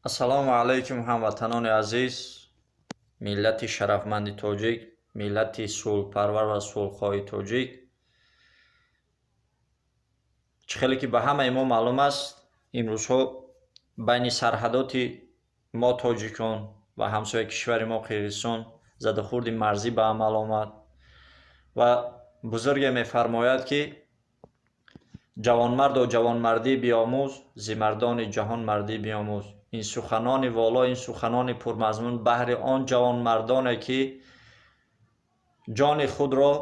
Ассалому алайкум, ҳамватанони азиз, миллати шарафманди тоҷик, миллати сулҳпарвар ва сулҳхоҳи тоҷик. Чӣ хеле ки ба ҳамаи мо маълум аст, имрӯзҳо байни сарҳадоти мо тоҷикон ва ҳамсояи кишвари мо Қирғизистон задухӯрди марзӣ ба амал омад ва бузурге мефармояд, ки ҷавонмардо, ҷавонмардӣ биомӯз, зи мардони ҷаҳон мардӣ биомӯз. Ин суханони воло, ин суханони пурмазмун баҳри он ҷавонмардоне, ки ҷони худро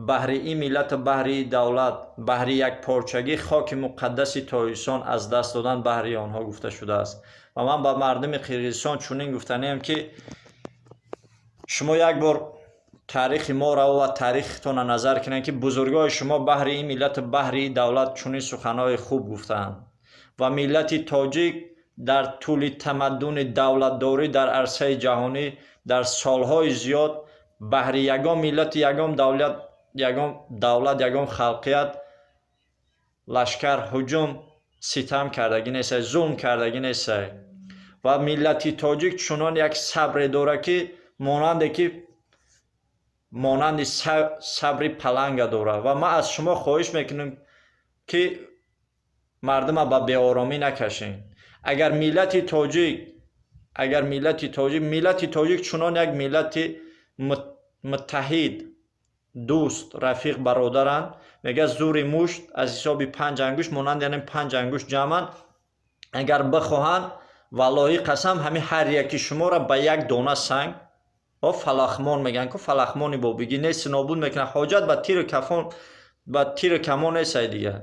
баҳри ин миллату баҳри ин давлат, баҳри якпорчагӣ хоки муқаддаси Тоҷикистон аз даст доданд, баҳри онҳо гуфта шудааст. Ва ман ба мардуми Қирғизистон чунин гуфтаниам, ки шумо як бор таърихи моро ва таърихтонро назар кунед, ки бузургои шумо баҳри ин миллату баҳри ин давлат чунин суханҳои хуб гуфтаанд. Ва миллати тоҷик дар тӯли тамаддуни давлатдорӣ дар арсаи ҷаҳонӣ дар солҳои зиёд баҳри ягон миллати, ягон давлат, ягон давлат, ягон халқият лашкар ҳуҷум ситам кардагӣ нестай, зулм кардагӣ нестай. Ва миллати тоҷик чунон як сабре дорад, ки монанде ки монанди сабри паланга дорад. Ва ман аз шумо хоҳиш мекунам, ки мардума ба беоромӣ накашед. Агар миллати тоҷик, агар миллати тоҷик чунон як миллати муттаҳид, дӯст, рафиқ, бародаранд, мегӯяд, зӯри мушт аз ҳисоби панҷ ангушт монанд, яъне панҷ ангушт ҷамъанд. Агар бихоҳанд, валлоҳи қасам, ҳамин ҳар яки шуморо ба як дона санг о фалахмон мегӯянд ку, фалахмони бобигӣ нести нобуд мекунанд. Ҳоҷат ба тиру кафон, ба тиру камон нестай дигар.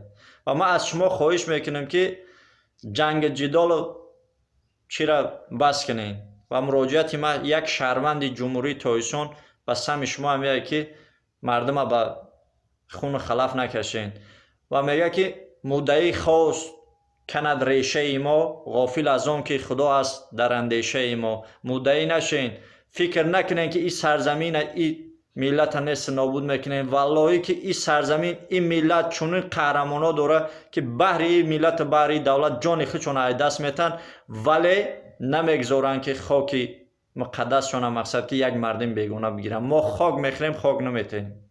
Ва ман аз шумо хоҳиш мекунам, ки ҷанги ҷидолу чира бас кунед. Ва муроҷиати ман, як шаҳрванди Ҷумҳурии Тоҷикистон, ба самти шумо ҳам ки мардума ба хуну халаф накашед. Ва мегӯяд, ки муддаӣ хост канад решаи мо, ғофил аз он ки Худо аст дар андешаи мо. Муддаӣ нашен, фикр накунед, ки ин сарзамина, ин миллата нест нобуд мекунем. Валлоҳӣ, ки ин сарзамин, ин миллат чунин қаҳрамонҳо дорад, ки баҳри ин миллату баҳри ин давлат ҷони худшонро аз даст метаҳанд, вале намегузоранд, ки хоки муқаддасшона, мақсад, ки як мардими бегона бигиранд. Мо хок мехӯрем, хок наметаҳем.